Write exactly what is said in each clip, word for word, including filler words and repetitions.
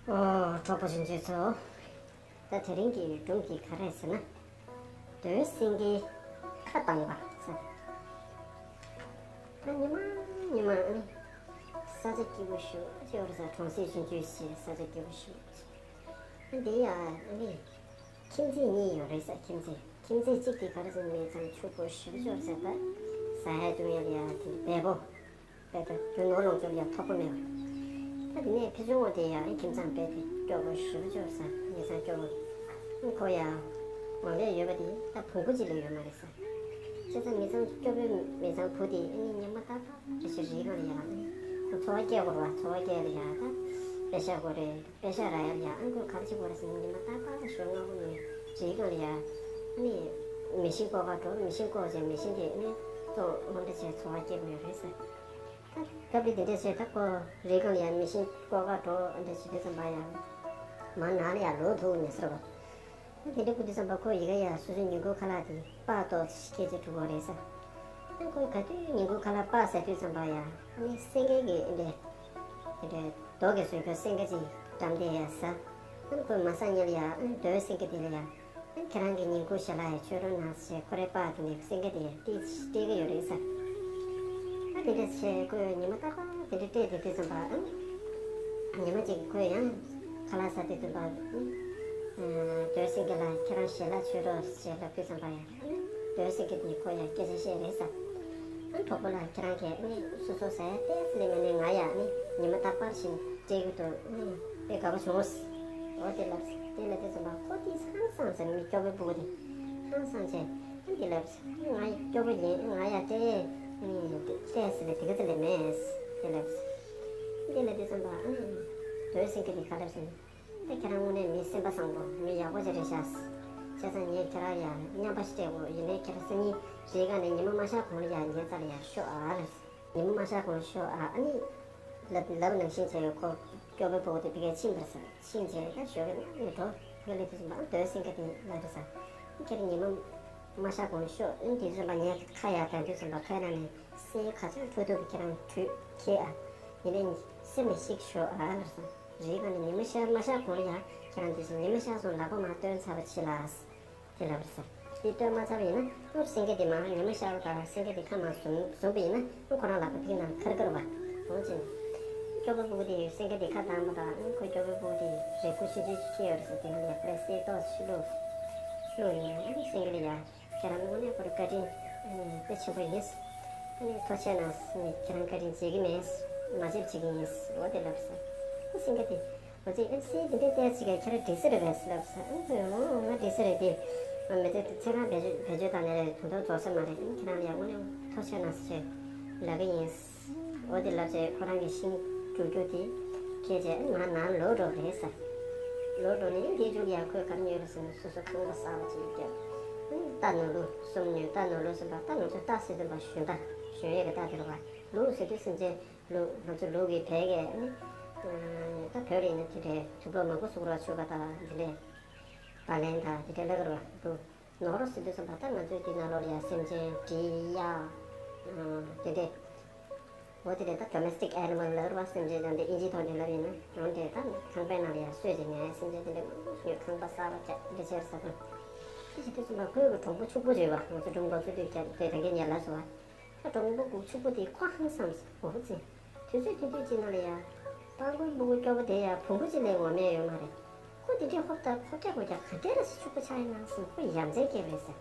ཨོ། གྲོགས་པོ་ཆུང་ཆུང་ཚོ། ད་དེ་རིང་གི་སྒྲུང་གི་ག་རེ་ཟེར་ན། རྡོའི་སེང་གེའི་ཁ་བཏང་བ་ཟེར། ད་ཉི་མ་ཉི་མ་ཨ་ནི་ས་ཆ་སྐྱིད་པོ་ཞེ་པོ་ཅིག་ཡོད་རེད་ཟེར། གྲོང་གསེབ་ཆུང་ཆུང་ཞིག་ས་ཆ་སྐྱིད་པོ་ཞེ་པོ་ཅིག་ཨ་འདི་ཡ་ཨ་ནི་ཁྱིམ་མཚེས་གཉིས་ཡོད་རེད་ཟེར། ཁྱིམ་མཚེས་ཁྱིམ་མཚེས་གཅིག་དེ་ག་རེ་ཟེར་ན་མི་ཚང་ཕྱུག་པོ་ཞེ་པོ་ཅིག་ཡོད་རེད་ཟེར། ད་ཟ་ཡ་བཏུང་ཡ་ལ་ཡ་དེ་འབེལ་པོ། དཔེ་ལྟ་རྒྱུ་ནོར་ལོངས་སྤྱོད་ལ་ཡང་ཐོགས་པ་མེད་པ། ད་དེ་ནས་ཕར་ཕྱོགས་དེ་ཡང་ཁྱིམ་ཚང་དཔེ་དེ་སྐྱོ་པོ་ཞེ་པོ་ཅིག་ཡོད་ས། མི་ཚང་སྐྱོ་པོ། ཁོ་ཡང་ངོ་ལས་ཡོད་པ་དེ་ད་བོང་བུ་གཅིག་ལས་ཡོད་མ་རེད་ས། བྱས་ཙང་མི་ཚང་སྐྱོ་པོའི་མི་ཚང་བུ་དེ་ཨ་ནི་ཉི་མ་ཏག་ཏག་རེ་ཞིག་རིའི་སྒང་ལ་ཡང་ཨ་ནི་ཁོ་འཚོ་བ་སྐྱེལ་དགོས་རེད་བ། འཚོ་བ་སྐྱེལ་ལ་ཡང་ད་དཔེ་ཤ་དགོས་རེད། དཔེ་ཤ་རག་ཡ་ལ་ཡང་ཨ་ནི་ཁོས་ག་རེ་བྱེད་དགོས་རེད་ཟེར་ན་ཉི་མ་ཏག་ཏག་ཞོགས་སྔ་པོ་ནས་རིའི་སྒང་ལ་ཡང་ཨ་ནི་མེ་ཤིང་བཀོག་ག་འགྲོ། མེ་ཤིང་བཀོག་བྱས་མེ་ཤིང་དེ་ཨ་ནི་བཙོང་མོ་འདྲ་བྱས་འཚོ་བ་སྐྱེལ་དགོས་ཡོད་རེད་ས། ད་སྐབས་རེ་དེ་འདྲས་བྱས་ད་ཁོ་རི་སྒང་ལ་ཡང་མེ་ཤིང་བཀོག་ག་འགྲོ་འདྲ་བྱེད་དུས་ཙམ་པ་ཡང་མར་ནང་ལ་ཡང་ལོག་ཐུབ་མེད་ས་རེད་པ། ད་དེ་འདྲ་དགོས་དུས་ཙམ་པ་ཁོ་ཡི་ག་ཡང་སོ་སོའི་ཉིན་གུང་ཁ་ལག་དེ་སྤགས་ཏོག་ཙམ་ཞིག་སྐྱེལ་བྱས་འགྲོ་གི་རེད་ས། ད་ཁོས་ག་དུས་ཉིན་གུང་ཁ་ལག་སྤགས་ཟ་དུས་ཙམ་པ་ཡང་ཨ་ནི་སེང་གེ་གི་འདྲས་དེ་འདྲས་རྡོ་གི་སོན་ཁྱོད་སེང་གེ་ཅིག་འགྲམ་དེ་ཡང་ཟ། ཨ་ནི་ཁོས་མ་ཟ་སྔོན་ལ་ཡང་ཨ་ནི་རྡོའི་སེང་གེ་དེ་ལ་ཡང་ཨ་ནི་ཁྱེད་རང་གི་ཉིན་གུང་ཞལ་ལག་ཡང་མཆོད་རོགས་གནང་ཟེར་ཁོ་རའི་སྤགས་དེ་ནས་སེང་གེ་དེ་ཡང་སྤྲད་སྤྲད་ཀྱི་ཡོད་རེད་ས། ཨ་དེ་འདྲ་བྱས་ཁོས་ཉི་མ་ཏག་ཏག་དེ་འདྲ་སྤྲད་དེ་དུས་ཙམ་པ་ཨ་ནི་ཉི་མ་གཅིག་ཁོས་ཡང་ཁ་ལག་ཟ་དུས་ཙམ་པ་ཨ་ནི་རྡོའི་སེང་གེ་ལ་ཁྱེད་རང་ཞལ་ལག་མཆོད་རོགས་ཞེས་ལབ་དུས་ཙམ་པ་ཡང་ཨ་ནི་རྡོའི་སེང་གེ་དེ་ཁོ་ཡང་སྐད་ཆ་བཤད་རེད་ས། ཨ་གྲོགས་པོ་ལགས་ཁྱེད་རང་གིས་ཨ་ནི་སོ་སོ་ཟ་ཡ་ཏོག་ཙམ་ལས་མེད་ནས་ང་ཡང་ཨ་ནི་ཉི་མ་རྟག་པར་བཞིན་སྤྲད་ཀྱི་འདུག་ཨ་ནི་དཔེ་དགའ་པོ་བྱུང་། འོ་དེ་ལབ་དེ་ལབ་དུས་ཙམ་པ་ཁོ་དེ་ཧང་སངས་ཟེར། མི་སྐྱོ་པོའི་སྤུ་གུ་དེ་ཧང་སངས་བྱས་ཨ་ནི་དེ་ལབ། ང་སྐྱོ་པོ་ཡིན། ང་ཡང་སྤྲད་ཨ་ནི་ཏོག་ཙམ་ལས་དེ་ག་ཙམ་ལས་མེད། དེ་ལབ། དེ་ལབ་དུས་ཙམ་པ་ཨ་ནི་རྡོའི་སེང་གེ་དེ་ག་ལབ་ཟེར་ན། ད་ཁྱེད་རང་དངོས་གནས་མི་སེམས་པ་བཟང་པོ་མི་ཡག་པོ་ཅིག་རེད་ཤག་བྱས་ཙང་ངས་ཁྱེད་རང་ཡང་རྔན་པ་ཞིག་སྤྲད་དགོས། ཡིན་ནའི་ཁྱེད་རང་སང་ཉིན་རེས་ག་ནས་ཉི་མ་མ་ཤར་གོང་ལ་ཡང་ངའི་རྩ་ལ་ཡར་ཤོག་ཨ་ལབ། ཉི་མ་མ་ཤར་གོང་ལ་ཤོག་ཨ། ཨ་ནི་ལབ་ལབ་ནང་བཞིན་བྱས་ཡོད། ཁོ་སྐྱོ་པོའི་སྤུ་གུ་དེ་ཕ་གིར་ཕྱིན་པ་རེད་ཟེར། ཕྱིན་བྱས་ད་ཞོགས་ཀས་ནམ་ཡང་འགྲོ་ཕ་གིར་སླེབས་དུས་ཙམ་པ་ཨ་རྡོའི་སེང་གེ་དེ་ལབ་རེད་ཟེར། ཁྱེད་རང་ཉི་མ་མ་ཤར་གོང་ལ་ཤོག་ཨ་ནི་དེ་དུས་ཙམ་པ་ངས་ཁ་ཡར་གདངས་དུས་ཙམ་པ་ཁའི་ནང་ནས་གསེར་ག་ཚོད་འཕྲོ་ཐུབ་པ་ཁྱེད་རང་འཕྲོས་ཁྱེར་ཨ། ཡིན་ནའི་སེམས་ལ་ཞིག་ཤོག་ཨ་ལབ་སོང་། རེས་ག་ནས་ཉི་མ་ཤར་མ་ཤར་གོང་ལ་ཡང་ཁྱེད་རང་དེ་བཞིན་ཉི་མ་ཤར་སོང་ལག་པ་མར་བཏོན་ཚར་བ་ཕྱི་ལ་དེ་ལབ་རེད་ཟེར། དེ་བཏོན་མ་ཚར་བ་ཡིན་ན་ཨུ་སེང་གེ་དེ་མར་ཉི་མ་ཤར་བ་དང་སེང་གེ་དེ་ཁ་མར་བཟུང་བཟུང་བ་ཡིན་ན་ཨུ་ཁོ་རང་ལག་པ་ཕིག་ནང་ཁར་ཁར་བ། འོ་ཅི། སྐྱོ་པོའི་སྤུ་གུ་དེ་སེང་གེ་དེ་ཁ་བཏང་བ་དང་ཨུ་ཁོ་སྐྱོ་པོའི་སྤུ་གུ་དེ་རེ་སྐུ་ཤི་ཤི་ཤི་ཡོད་རེད་ཟེར། དེ་ནས་ཡར་པར་གསེར་ཏོག་ཤི་ལུག་ལུག་ཡིན་ཨུ་སེང་གེ་ལ་ཡར། ཁྱེད་རང་དངོས་གནས་ཁོ་རང་བཀའ་དྲིན་དཔེ་ཆེན་པོ་ཡིན། ཨ་ནི་ཐུགས་རྗེ་གནང་། ཁྱེད་རང་བཀའ་དྲིན་བརྗེད་ཀྱི་མེད། མ་བརྗེད་བྱེད་ཀྱི་ཡིན། འོ་དེ་ལབ་སོང་། ཨ་སེང་གེ་དེ་འོ་ཙི་ཨ་སེ་དེ་འདྲའི་ལྟས་ཅིག་ག་ཁྱེད་རང་འགྲིག་ས་རེད་པས་ལབ་སོང་། ཨ་ཁོས་འོ་ང་འགྲིག་ས་རེད་དེ། ང་མི་ཚེ་ཚེ་གང་བེད་སྤྱོད་བེད་སྤྱོད་བཏང་ནས་རེད། དུང་ཐོག་རྫོགས་ས་མ་རེད། ཨ་ཁྱེད་རང་ལ་ཡང་དངོས་གནས་ཐུགས་རྗེ་གནང་ཟེར་ལབ་ཀྱི་ཡིན། འོ་དེ་ལབ་བྱས་ཁོ་རང་གི་ཤིང་རྒྱུག་རྒྱུག་དེ་སྐད་བྱས་ང་ནང་ལོག་འགྲོ་རེད་ཟེར། ལོག་འགྲོ་ནས་དེའི་མཇུག་ཡང་ཁོས་ག་རེ་ཉོས་རེད་ཟེར་ན་སོ་སོ་ཁང་པ་གསར་པ་ཅིག་བརྒྱབ། རྟ་ནོར་ལུག་གསུམ་ཉོས། རྟ་ནོར་ལུག་ཟེར་བ་ད་ང་ཚོ་རྟ་ཟེར་དུས་ཙམ་པ་གཞོན་རྟ་གཞོན་ཡས་ཀྱི་རྟ་དེ་རེད་བ། ལུག་ཟེར་དུས་སེམས་ཅན་ལུག་ང་ཚོ་ལུག་གི་བལ་གས་ནི། ད་བོད་ལ་ཡིན་ན་དེ་འདྲའི་དུག་ལོག་མང་པོ་བཟོ་གི་རེད་བ། ཕྱུ་པ་དང་དེ་འདྲའི་བ་ལན་དང་དེ་འདྲའི་ལབ་ཀྱི་རེད་བ། ལུག་ནོར་ཟེར་དུས་ཙམ་པ་ད་ང་ཚོའི་འདི་ནང་ལོགས་ལ་ཡ་སེམས་ཅན་འབྲི་གཡག་དེ་འདྲས། འོ་དེ་འདྲས་ད་domestic animal་ལབ་རེད་བ། སེམས་ཅན་དང་དེ་ཨིན་ཇིའི་ཐོག་ནས་ལབ་ཡིན་ན་འོ་དེ་ད་ཁང་པའི་ནང་ལ་ཡ་གསོས་བྱས་ནས་སེམས་ཅན་དེ་འདྲས་མང་པོ་ཞིག་ཡོད། ཁང་པ་གསར་པ་བརྒྱབ་འདི་བྱས་ས་དང་། དེ་བྱེད་དུས་ཙམ་པ་ཁོའི་གི་གྲོགས་པོ་ཕྱུག་པོ་རེད་བ། ང་ཚོ་སྒྲུང་ལོ་ཚོད་དུས་བརྒྱབ་དེ་ད་གིན་ངས་ལབ་སོང་བ། ད་གྲོགས་པོ་ཕྱུག་པོ་དེ་ཁོ་ཧང་སངས་སོང་། འོ་ཙི། དུས་ཚོད་ཐུང་ཐུང་ཅིག་ནང་ལ་ཡ། སྤང་སྤུན་སྤུ་གུ་སྐྱོ་པོ་དེ་ཡ་བོང་བུ་ཅིག་ལས་ངོ་མ་ཡོད་མ་རེད། ཁོ་དེ་འདྲས་ཧོབ་ལྟ་ཧོབ་རྒྱག་ཧོབ་རྒྱག་ག་འདྲས་ལ་ཞིག་ཕྱུག་པོ་ཆགས་ཡིན་ན་སོང་། ཁོ་ཡ་མཚན་སྐྱེས་རེད་ཟེར།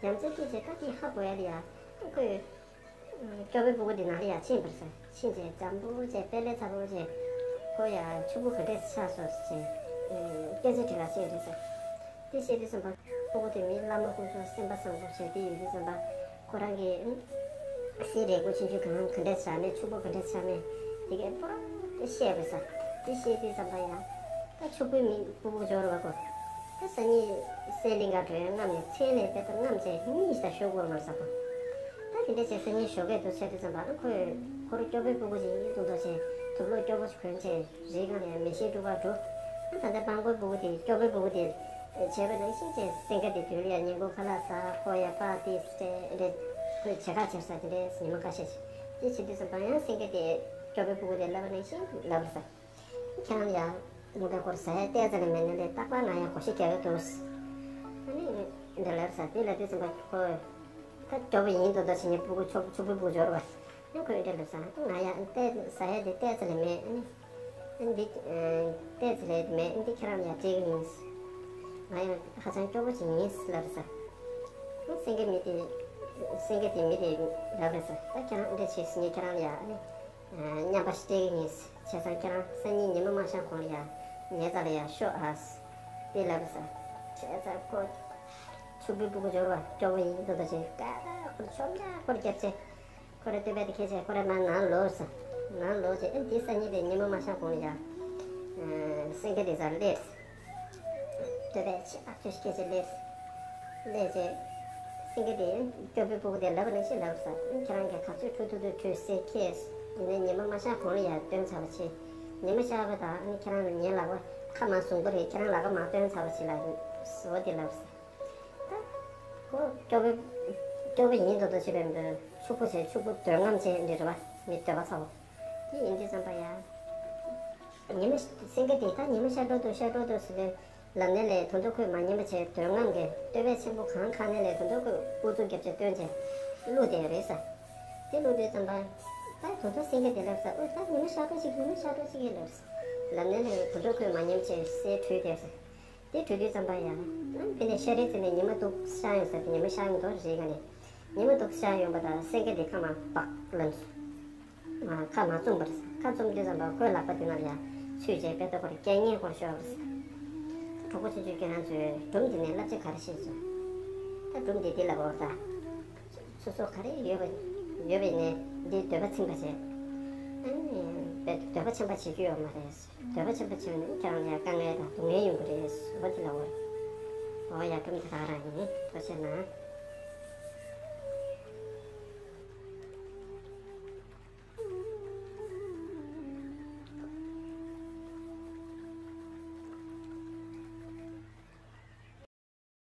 ཡ་མཚན་སྐྱེས་རྗེས་ད་དེ་ཧ་གོ་ཡ་ལ་ཡ། ཁོས། སྐྱོ་པོའི་སྤུ་གུ་དེ་ནང་ལ་ཡ་ཕྱིན་པ་རེད་ཟེར། ཕྱིན་རྗེས་འཇམ་པོ་བྱས་དཔེ་ལས་ཚ་པོ་བྱས། ཁོ་ཡ་ཕྱུག་པོ་ག་འདྲས་ཆགས་སོང་ཟེར། སྐད་ཆ་དྲི་ག་བྱས་རེད་ཟེར། དེ་བཤད་དུས་ཙམ་པ། ཕྲུ་གུ་དེ་མི་བླ་མ་སྐུ་གཟུགས་སེམས་པ་བཟང་པོ་བྱས་དེ་ཡིན་དུས་ཙམ་པ། ཁོ་རང་གིས་ཨ་ནི་གསེར་རས་གུར་ཆུང་ཆུང་གང་ག་འདྲས་ཆགས་མེད། ཕྱུག་པོ་ག་འདྲས་ཆགས་མེད། དེ་གའི་པོ་རང་དེ་བཤད་པ་ས། དེ་བཤད་དུས་ཙམ་པ་ཡང་། ད་ཕྱུག་པོའི་མི་སྤུ་གུ་འབྱོར་བ་གོ། ད་སང་ཉིན་གསེར་གླིང་ག་འགྲོ་ཡ་རྔམ་ནས་མཚན་ལས་དཔེ་ད་རྔམ་བྱས་གཉིད་ཞིག་ད་ཤོར་གོ་མ་ས་གོ། ད་དེ་འདྲས་བྱས་སང་ཉིན་ཞོགས་ཀས་དུ་བྱས་དུས་ཙམ་པ་ཨ་ཁོས་ཁོ་རང་སྐྱོ་པོའི་སྤུ་གུ་ཞིག་ཡིན་དུ་འདོད་བྱས་དུག་ལོག་སྐྱོ་པོ་ཞིག་གོན་བྱས། རི་སྒང་ལ་ཡང་མེ་ཤིང་དཀྲུག་ག་འགྲོ། ཨ་ད་ལྟ་སྤང་སྤུན་སྤུ་གུ་དེ་སྐྱོ་པོའི་སྤུ་གུ་དེ་བྱས་པ་ནང་བཞིན་བྱས་སེང་གེ་དེ་དུས་ལ་ཡང་ཉིན་གུང་ཁ་ལག་ཟ། ཁོ་ཡ་པ་ཏི་སི་ཏྲེ་འདྲེ་ཁོས་བྱེད་ཁ་བྱེད་ས་དེ་འདྲས་ཉི་མ་ཁ་ཤས་ཤིག་དེ་བྱེད་དུས་ཙམ་པ་ཡང་སེང་གེ་དེ་སྐྱོ་པོའི་སྤུ་གུ་དེ་ལབ་པ་ནང་བཞིན་ལབ་པ་ས། ཁྱེད་རང་ཡང་ མུ་ད་ཁོར་ཟ་ཡ་ཏོག་ཙམ་ལས་མེད་ནི་ལས། རྟག་པར་ང་ཡང་སྒོ་ཕྱི་རྒྱག་གི་འདུག་ཨ་ནི་འདི་ལབ་ས། དེ་ལབ་དུས་ཙམ་པ་ཁོ་ད་སྐྱོ་པོ་ཡིན་མདོག་མདོག་བྱེད་ནས་སྤུ་གུ་ཕྱུག་ཕྱུག་པོའི་སྤུ་གུ་འབྱོར་བ། ཨ་ཁོས་འདི་ལབ་ས། ང་ཡང་ཏོག་ཟ་ཡ་དེ་ཏོག་ཙམ་ལས་མེད། ཨ་ནི་འདི་ཏོག་ཙམ་ལས་མེད། འདི་ཁྱེད་རང་ལ་ཡ་སྤྲད་གི་ཡིན། ང་ཡང་ཧ་ཅང་སྐྱོ་པོ་ཅིག་ཡིན་ལབ་ས། སེང་གེ་མི་དེ་སེང་གེ་དེ་མི་དེ་ལབ་རེད་ས། ད་ཁྱེད་རང་འདི་བྱས་ཟིན་ངས་ཁྱེད་རང་ལ་ཡ་ཨ་ནི་མཉམ་པ་ཞིག་སྤྲད་གི་ཡིན། བྱས་ཙང་ཁྱེད་རང་སང་ཉིན་ཉི་མ་མ་ཤར་གོང་ལ་ཡ་ངའི་རྩ་ལ་ཡ་ཤོག་ཨ། དེ་ལབ་ས། བྱས་ཙང་ཁོ་ཕྱུག་པོའི་སྤུ་གུ་འབྱོར་བ་སྐྱོ་པོ་ཡིན་མདོག་མདོག་བྱས། ཀ་ད་ཁོ་ཆོམ་ཆ་ཁོར་རྒྱབ་བྱས། ཁོ་རེ་སྟོད་པ་དེ་ཁྱེར་བྱས་ཁོ་རེ་མར་ནང་ལོག་ས། ནང་ལོག་བྱས། ཨེ་འདི་སང་ཉིན་དེ་ཉི་མ་མ་ཤར་གོང་ལ་ཡ་སེང་གེ་དེ་རྩར་སླེབས། སྟོད་པ་ཆེ་ཐག་ཆོད་ཞིག་སྐད་ཆ་སླེབས། སླེབས་བྱས། སེང་གེ་དེ་སྐྱོ་པོའི་སྤུ་གུ་དེ་ལབ་པ་ནང་བཞིན་ལབ་ས། ཁྱེད་རང་གིས་ག་ཚོད་འཕྲོ་མཐུད་དུ་འཕྲོས་ཟེར་ཁྱེད། ཡིན་ནའི་ཉི་མ་མ་ཤར་གོང་ལ་ཡར་བཏོན་ཚར་བ་བྱས། ཉི་མ་ཤར་བ་དང་ཨ་ནི་ཁྱེད་རང་ལ་ངའི་ལག་པ་ཁ་མ་བཟུང་པ་རེད། ཁྱེད་རང་ལག་པ་མ་བཏོན་ཚར་བ་བྱས་ལ་བཟོ་དེ་ལབ་ས། ད་ཁོ་སྐྱོ་པོ་སྐྱོ་པོ་ཡིན་མདོག་མདོག་བྱེད་པའི་འདི་ཕྱུག་པོ་བྱས། ཕྱུག་པོ་འདོད་རྔམ་བྱས་འདི་རེད་བ། མི་འདོད་པ་ཚ་བོ། དེ་ཡིན་དུས་ཙམ་པ་ཡ། ཉི་མ་སེང་གེ་དེ་ད་ཉི་མ་ཤར་འགྲོ་འདུག་ཤར་འགྲོ་འདུག་ཟེར་ནས་ལབ་ནས་ལས། ད་དུང་ཁོས་མ་ཉན་པ་བྱས། འདོད་རྔམ་གྱིས་སྟོད་པ་ཆེན་པོ་གང་ཁ་ནས་ལས། ད་དུང་ཁོས་ཨུ་ཚུགས་རྒྱབ་བྱས་བཏོན་བྱས་བླུགས་བསྡད་རེད་ས། དེ་བླུགས་དུས་ཙམ་པ། ད་ད་དུང་སེང་གེ་དེ་ལབ་ས། ཨོ་ད་ཉི་མ་ཤར་འགྲོ་ཅིག་ཉི་མ་ཤར་འགྲོ་ཅིག་ལབ་ས། ལབ་ནས་ལས་ད་དུང་ཁོས་མ་ཉན་བྱས་སའི་བྲོས་བསྡད་ས། དེ་བྲོས་དུས་ཙམ་པ་ཡ། ཨ་དེ་ནས་ཤར་རི་རྩེ་ནས་ཉི་མ་འདུག་ཤར་ཡོང་ས། དེ་ཉི་མ་ཤར་ཡོང་དོ་རེད་ག་ནས། ཉི་མ་འདུག་ཤར་ཡོང་པ་དང་སེང་གེ་དེ་ཁ་མར་བག་ལབ་སོང་། ཨ་ཁ་མར་བཙུམས་པ་རེད། ཁ་བཙུམས་དུས་ཙམ་པ་ཁོའི་ལག་པ་དེ་ནང་ལ་ཡ་ཚུད་བྱས་དཔེ་ལྟ་བུར་སྐད་ངན་སྐོར་ཤོར་བ་རེད། གྲོགས་པོ་ཆུང་ཆུང་ཁྱེད་རང་ཚོས་སྒྲུང་འདི་ནས་བསླབ་བྱ་ག་རེ་ཤེས་སོང་། ད་སྒྲུང་འདི་འདི་ལ་བོར་ད། སོ་སོ་ག་རེ་ཡོད་པ་ཡོད་པ་ཡིན་ནའི་འདི་འདོད་པ་ཚིམ་པ་བྱས། ཨ་ནི་འདོད་པ་ཚིམ་པ་བྱེད་རྒྱུ་ཡོད་མ་རེད། འདོད་པ་ཆེན་པོ་ཆེ་བ་ནི་ཁྱེད་རང་ལ་ཡང་དཀའ་ངལ་དང་སྡུག་བསྔལ་ཡོང་གི་རེད། འོ་དེ་ལ་འོ། འོ་ཡ་སྒྲུང་འདི་རང་རང་ཡིན། ཐུགས་རྗེ་གནང་།